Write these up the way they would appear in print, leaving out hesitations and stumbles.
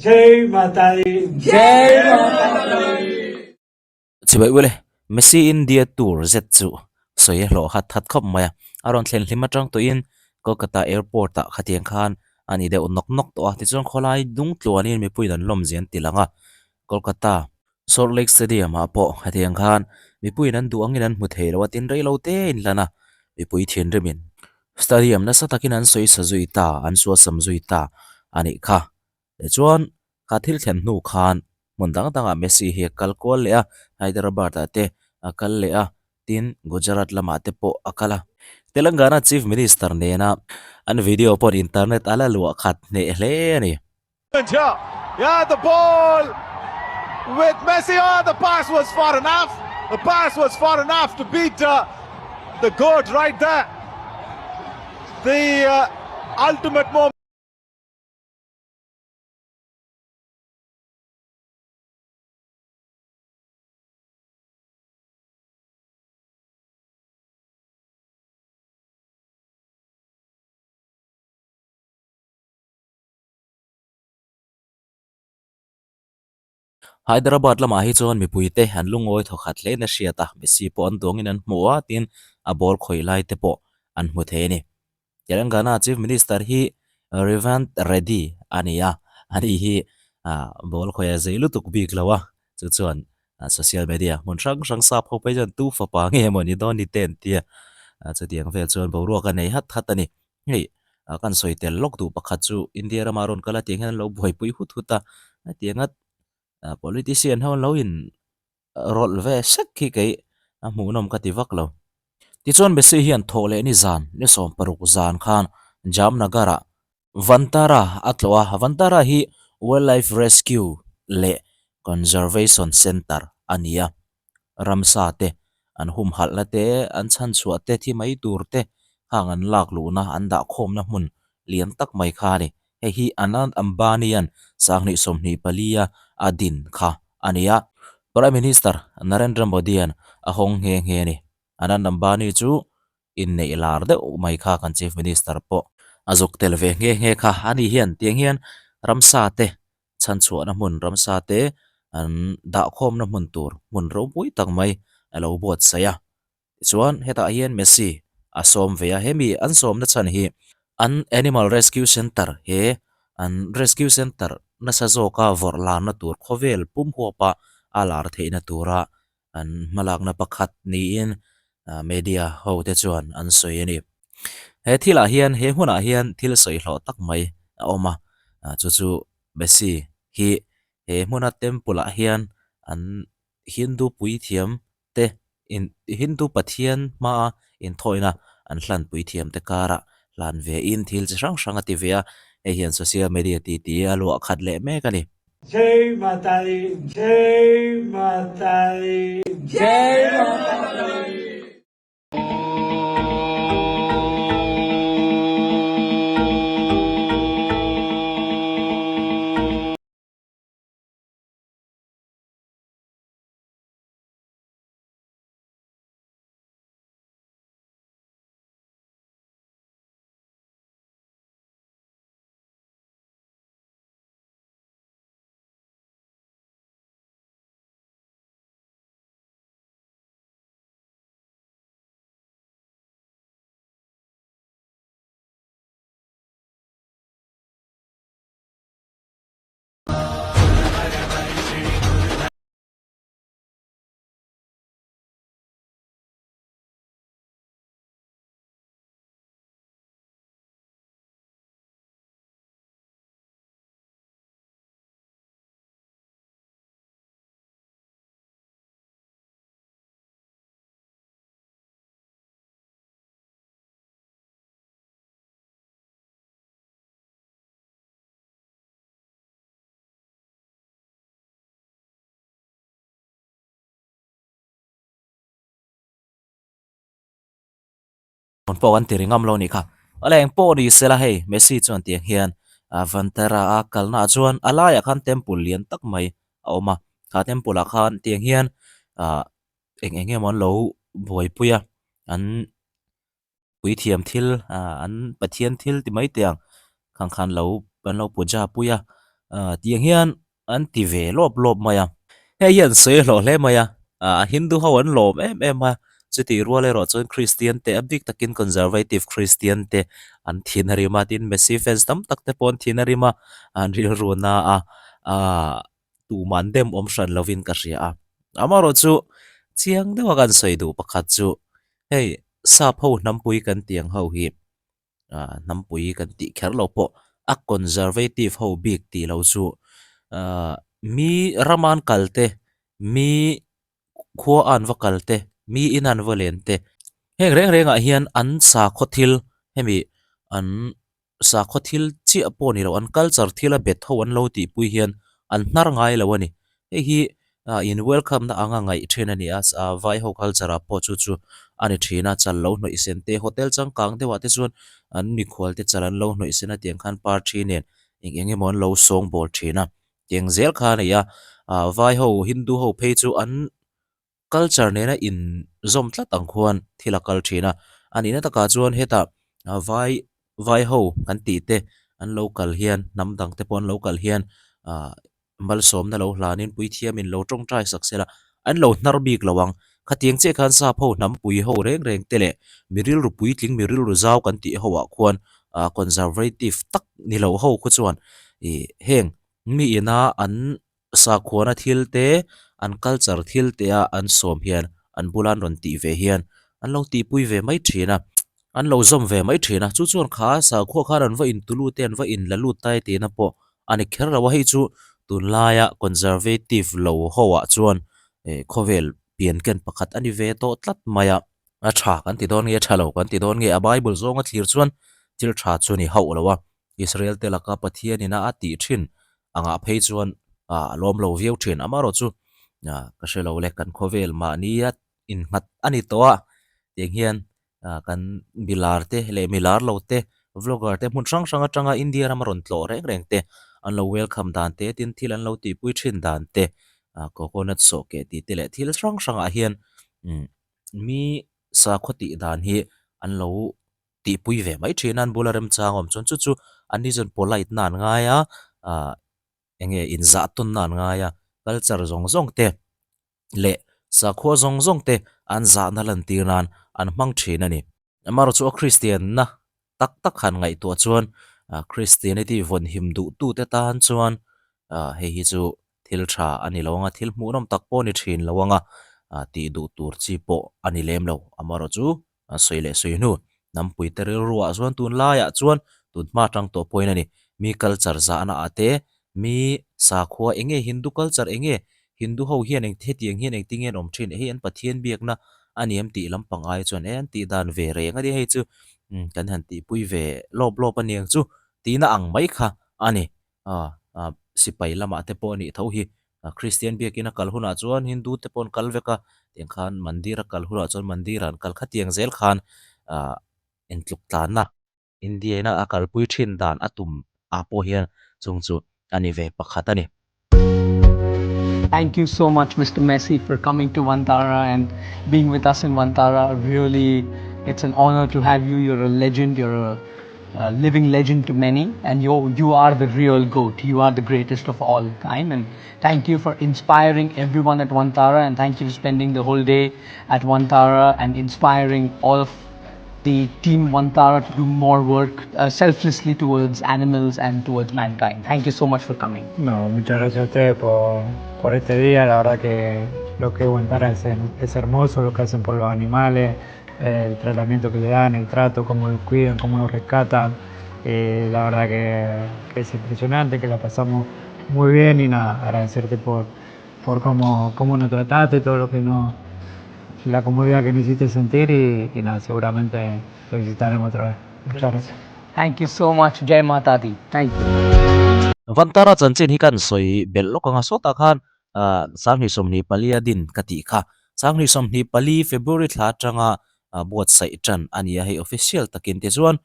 Jai Mata Di Jai Mata Di. Chibai ule, Messi India tour zet chu sawi a hlawh hat hat khawp mai a, a rawn thlen hlim atang tawhin Kolkata airport ah khatiang khan a ni deuh nawk nawk tawh a, tichuan khawlai dung tluanin mipuiin an lawm zia an ti lang a, Kolkata Salt Lake Stadium ah pawh hetiang khan mipuiin an duh angin an hmu thei lo a, tin rei lo te a inlan a, mipui thinrimin stadium nasa takin an sawi sa zui ta, an suasam zui ta a nih kha. Tichuan kha thil thlen hnu khan hmun dang dangah Messi hi a kal kual leh a, Hyderabad ah te a kal leh a, tin Gujarat lamah te pawh a kal a. Telangana Chief Minister nena an video pawh internet a la luah khat hneh hle a ni. Yeah, the ball with Messi. Oh, the pass was far enough. The pass was far enough to beat uh, the goat right there. The uh, ultimate moment. Hyderabad lamah hi chuan mipuite an lungawi thawkhat hle in a hriat a, Messi pawh an duangin an hmu a, tin a ball khawih lai te pawh an hmu thei a ni. Telangana Chief Minister hi Revanth Reddy a ni a, ani hi ball khawih a zei lutuk bik lo a, chu chuan social media hmun hrang hrang sap ho phei chuan tu fapa nge maw ni dawn ni te an ti a, chutiang vel chuan boruak a nei hat hat a ni. Hei kan sawi tel lawk duh pakhat chu India rama rawn kal a tiang hian an lo buaipui hut hut a, hetianga politician ho an lo in rawlh ve sek hi kei a hmuhnawm ka ti vak lo. Tichuan Messi hian thawh leh ni zan ni 16 zan khan Jamnagar-ah Vantara a tlawh a, Vantara hi Wildlife Rescue leh Conservation Centre a ni a. Ramsa te an humhalhna te, an chhanchhuah te, thi mai tur te khang an lak luhna, an dah khawmna hmun lian tak mai kha a ni. Hei hi Anand Ambani-a'n 2024-a a din kha a ni a. Prime Minister Narendra Modi-a'n a hawng nghe nghe a ni. Anand Ambani chu inneih lar deuh mai kha kan Chief Minister pawh a zuk tel ve nghe nghe kha. Ani hian tiang hian ramsa te chhanchhuahna hmun ramsa te an dahkhawmna hmun tur hmun ropui tak mai a lo buatsaih a. Tichuan hetah hian Messi a sawm ve a, hemi an sawmna chhan hi an Animal Rescue Centre he an Rescue Centre nasa zawka vawrh larna tur khawvel pum huapa a lar theihna tura an hmalakna pakhat niin media ho te chuan an sawi a ni. He thilah hian he hmunah hian thil sawi hlawh tak mai a awm a, chu chu Messi hi he hmuna temple ah hian an Hindu puithiam te in Hindu pathian hmaa inthawina an hlan puithiam te karah hlan ve in thil chi hrang hrang a ti ve a, hei hian social media titi a luah khat leh mek a ni. Jai Mata Di Jai Mata Di Jai Mata Di. Phone pawh kan ti ri ngam lo nih kha. Awle eng pawh ni sela hei Messi chuan tiang hian Vantara a kalna ah chuan a laiah khan temple lian tak mai a awm a, kha temple ah khan tiang hian ah eng eng emaw an lo buaipui a an puithiam thil ah an pathian thil ti mai teh ang khang khan lo an lo puja pui a. Tiang hian an ti ve lawp lawp mai a. Hei hian sawi a hlawh hle mai a, Hindu ho an lawm em em a, chutih rual erawh chuan Kristian te a bik takin Conservative Kristian te an thin a rim a, tin Messi fans tam tak te pawh an thin a rim a, an rilru na a, tumah an dem awm hran lovin ka hria a. Amaherawh chu chiang deuha kan sawi duh pakhat chu hei sap ho hnampui kan tih ang ho hi ah hnampui kan tih kher lo pawh a conservative ho bik tih lo chu ah mi rama an kal te mi khua a an va kal te mi in an va len te heng reng reng ah hian an sakhaw thil hemi an sakhaw thil chiah pawh ni lo an culture thil a bet ho an lo tih pui hian an hnar ngai lo a ni hei hi ah in welcome na anga ngaih thin a ni a ah vai ho culture ah pawh chu chu a ni thin a chal lo hnawih sen te hotel changkang deuh ah te chuan an mikhual te chal an lo hnawih sen a tiang khan parthi nen eng eng emaw an lo sawng bawl thin a tiang zel kha a ni a ah vai ho hindu ho phei chu an culture nena inzawm tlat ang khuan thil a kal thin a, a nihna takah chuan hetah vai vai ho kan tih te an lo kal hian hnam dang te pawh an lo kal hian ah malsawmna lo hlanin puithiamin lo tawngtai sak sela an lo hnar bik lo ang khatiang chiah khan sap ho hnam pui ho reng reng te leh mi rilru puitling mi rilru zau kan tih ho ah khuan ah conservative tak ni lo ho khu chuan ih heng mi ina an Sakhuana thil te, an culture thil te a an sawm hian an bula an rawn tih ve hian an lo tihpui ve mai thin a, an lo zawm ve mai thin a, chu chuan kha sakhua khan an va intu lut e, an va inla lut ta e tihna pawh a ni kher lo a, hei chu tunlaia conservative lo ho ah chuan khawvel pian ken pakhat a ni ve tawh tlat mai a. A tha kan ti dawn nge, a tha lo kan ti dawn nge, a Bible zawnga thlir chuan thil tha chu a ni hauh lo a, Israel te laka Pathian ina a tih thin angah phei chuan a lawm lo viau thin. Amaherawh chu ka hre lo le, kan khawvel mahnia innghat a ni tawh a, tiang hian kan milar te leh milar lo te, vlogger te hmun hrang hrang atanga India rama rawn tlawh reng reng te an lo welcome dan te, tin thil an lo tihpui thin dan te, coconut sawhkeh tih te leh thil hrang hrangah hian mi sakhaw tih dan hi an lo tihpui ve mai thin a, an bula remchang awm chuan chu chu an ni chuan polite na an ngai a, ah eng nge inzah tawn na an ngai a, culture zawng zawng te leh sakhua zawng zawng te an zahna lantir nan an hmang thin a ni. Amaherawhchu a Kristian na tak tak han ngaihtuah chuan Christianity vawn him duh tu te tan chuan ah hei hi chu thil tha a ni lo ang a, thil hmuhnawm tak pawh a ni thin lo ang a, tih duh tur chi pawh a ni lem lo. Amaherawhchu a sawi leh sawi hnu hnampui te rilruah chuan tunlaiah chuan tun hma atang tawh pawhin a ni. Mi culture zahna ah te, mi sakhua eng nge Hindu culture eng nge Hindu ho hian eng hetiang hian engtin nge an awm thin hei an Pathian biakna a ni em tih lampang ai chuan e an tih dan ve reng a nia hei chu kan han tihpui ve lawp lawp a niang chu tihna ang mai kha a ni. Sipai lamah te pawh a nih tho hi Kristian biakin a kal hunah chuan Hindu te pawh an kal vek a, tiang khan mandir a kal hunah chuan mandir ah an kal khatiang zel khan ah intluk tlanna India ina a kalpui thin dan a tum ah pawh hian chung chu a ni ve pakhat a ni. Thank you so much Mister Messi for coming to Vantara and being with us in Vantara really it's an honour to have you you're a legend you're a a living legend to many and you you are the real goat you are the greatest of all time and thank you for inspiring everyone at Vantara and thank you for spending the whole day at Vantara and inspiring all of the team Vantara to do more work uh, selflessly towards animals and towards mankind. Thank you so much for coming. No, muchas gracias a ustedes por, por este día. La verdad que lo que es Vantara es, es hermoso, lo que hacen por los animales, el tratamiento que le dan, el trato, cómo los cuidan, cómo los rescatan. Eh, la verdad que, es impresionante, que la pasamos muy bien y nada, agradecerte por, por cómo, cómo nos trataste, todo lo que nos, la comodidad que nos hiciste sentir y, y nada, seguramente lo visitaremos otra vez. Muchas gracias. Thank you so much, Jai Mata Di. Thank you. Vantara chanchin hi kan sawi belh lawk anga sawtah khan Sanghnih 24 a din ka tih kha. Sanghnih 24 February thla atanga buatsaih tan a ni a, hei official takin tichuan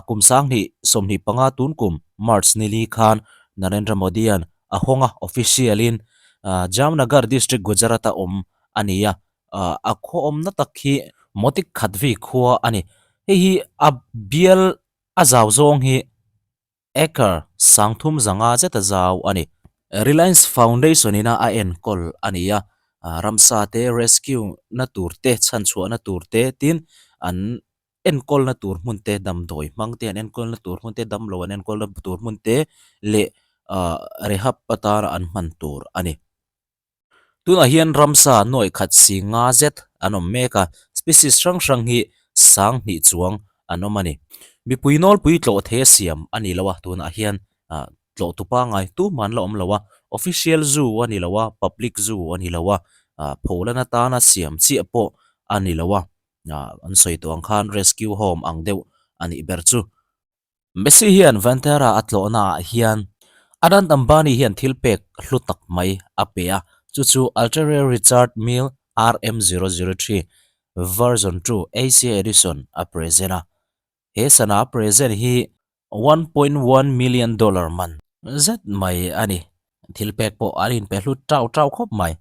kum sanghnih 25 tun kum March nili khan Narendra Modi-a'n a hawng a, official in Jamnagar district Gujarat a awm a ni a, a khaw awmna tak hi Motik Khatvi khua a ni. Hei hi a bial a zau zawng hi. Acre 3500 zeta zau a ni. Reliance Foundation ina a enkawl a ni a, ramsa te rescue na tur te, chhanchhuahna tur te tin an enkawlna tur hmun te, damdawi hmang te an enkawlna tur hmun te, damlo an enkawlna tur hmun te leh rehab atana an hman tur a ni. Tunah hian ramsa nuaih khat si nga zet an awm mek a, species hrang hrang hi 2000 chuang an awm a ni. Mipui nawlpui tlawh thei a siam a ni lo a, tunah hian tlawh tu pangngai tumah an la awm lo a, official zoo a ni lo a, public zoo a ni lo a, pholan atana siam chiah pawh a ni lo a, an sawi tawh ang khan rescue home ang deuh a nih ber chu. Messi hian Vantera a tlawhna ah hian Anand Ambani hian thil pek hlu tak mai a pe a, chu chu Ultra-Rare Richard Mille RM003 Version 2 Asia Edition a present a. He sana present hi $1.1 million man zet mai a ni. Thil pek pawh an inpe hlu tau tau khawp mai.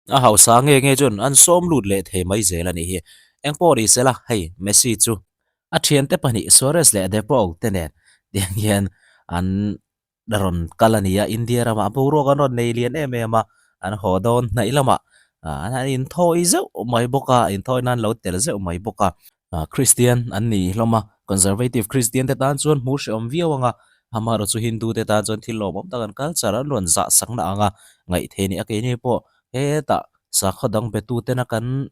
A hausa nge nge chuan an sawm lut leh thei mai zel a nih hi. Engpawh ni sela, hei Messi chu a thiante pahnih Suarez leh De Paul te nen tiang hian an rawn kal a ni a, India ramah boruak an rawn nei lian em em a, an haw dawn hnaih lamah an han inthawi zeuh mai bawk a, inthawi nan lo tel zeuh mai bawk a. Kristian an ni hlawm a, Conservative Kristian te tan chuan hmuh hrehawm viau ang a, amaherawh chu Hindu te tan chuan thil lawmawm tak an culture an rawn zah sakna ang a, ngaih theih a ni a, keini pawh hetah sakhaw dang be tu tena kan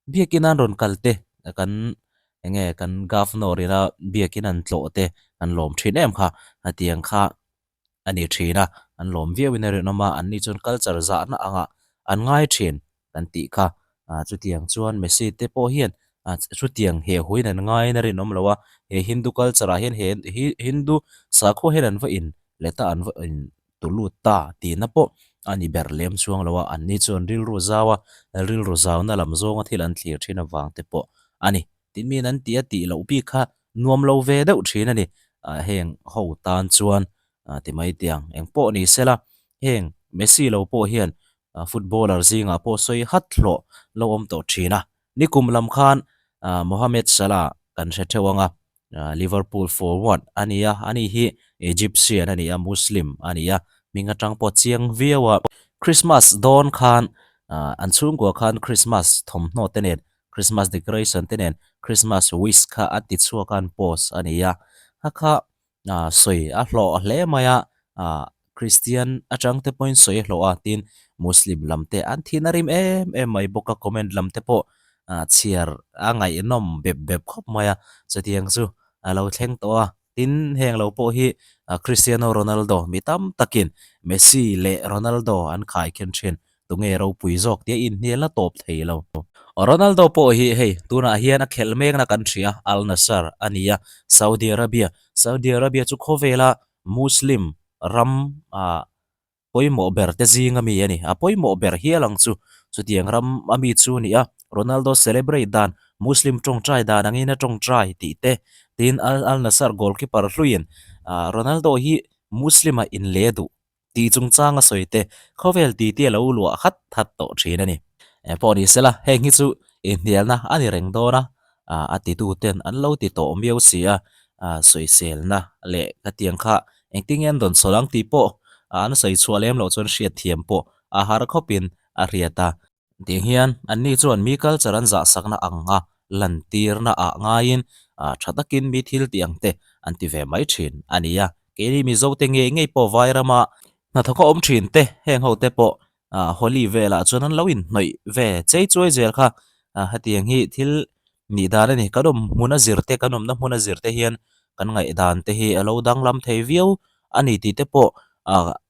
biakin an rawn kal te, kan eng nge kan Governor ina biakin an tlawh te an lawm thin em kha, hetiang kha a ni thin a, an lawm viau in a rinawm a, anni chuan culture zahna angah an ngai thin kan tih kha, ah chutiang chuan Messi te pawh hian ah chutiang he huin an ngaiin a rinawm lo a, he Hindu culture ah hian he Hindu sakhua hian an va in let a, an va in tu lut ta tihna pawh a ni ber lem chuang lo a, anni chuan rilru zau a, rilru zauna lam zawnga thil an thlir thin avang te pawh a ni. Tin miin an tih a tih loh bik kha nuam lo ve deuh thin a ni. Heng ho tan chuan ti mai tiang eng pawh ni sela heng Messi lo pawh hian footballer zingah pawh sawi hat hlawh lo awm tawh thin a. Nikum lam khan Mohamed Salah kan hre theuh ang a, Liverpool forward a ni a, ani hi Egyptian a ni a, Muslim a ni a, hming atang pawh chiang viau a. Christmas dawn khan an chhungkua khan Christmas thawmhnaw te nen Christmas decoration te nen Christmas wish kha a ti chhuak a an post a ni a, kha kha sawi a hlawh hle mai a, Christian atang te pawhin sawi a hlawh a tin Muslim lam te an thin a rim em em mai bawk a comment lam te pawh chhiar a ngaihnawm bep bep khawp mai a, chutiang chu a lo thleng tawh a, tin heng lo pawh hi Cristiano Ronaldo mi tam takin Messi leh Ronaldo an khai khen thin. Tunge ropui zawk tia inhnial a tawp thei lo. Ronaldo pawh hi hei tunah hian a khelh mekna kan hria, Al Nassr a ni a, Saudi Arabia. Saudi Arabia chu khawvela Muslim ram pawimawh ber te zing ami a ni. A pawimawh ber hial ang chu. Chutiang ram ami chu a ni a, Ronaldo celebrate dan, Muslim tawngtai dan angin a tawngtai tih te, tin Al Nassr goalkeeper hluiin Ronaldo hi Muslim-a inle duh Tih chungchang a sawi te, khawvel titi a lo luah khat that tawh thin a ni. Eng pawh ni sela, heng hi chu inhnialna a ni reng dawn a, a titu ten an lo ti tawh miau si a, sawiselna leh khatiang kha engtin nge an rawn sawl ang tih pawh an sawi chhuah lem loh chuan hriatthiam pawh a har khawpin a hriat a. Tiang hian anni chuan mi culture an zahsakna anga lantirna ah ngaiin tha takin mi thil tih ang te an ti ve mai thin a ni a. Keini Mizo te ngei ngei pawh Vairama hnathawk a awm thin te heng ho te pawh Holi velah chuan an lo inhnawih ve chei chuai zel kha hetiang hi thil nih dan a ni. Kan awm hmun a zir te kan awmna hmun a zir te hian kan ngaihdan te hi a lo danglam thei viau a ni tih te pawh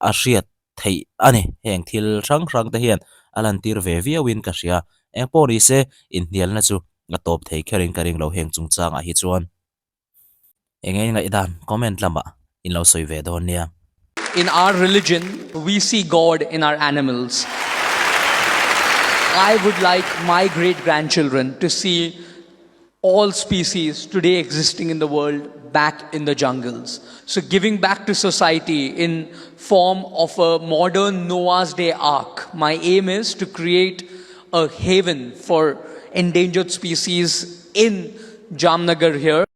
a hriat theih a ni. Heng thil hrang hrang te hian a lantir ve viauin ka hria. Eng pawh ni se, inhnialna chu a tawp thei kherin ka ring lo heng chungchangah hi chuan. Eng nge ngaihdan comment lamah in lo sawi ve dawn nia. In our religion, we see God in our animals. I would like my great grandchildren to see all species today existing in the world back in the jungles. So giving back to society in form of a modern Noah's Day Ark. My aim is to create a haven for endangered species in Jamnagar here.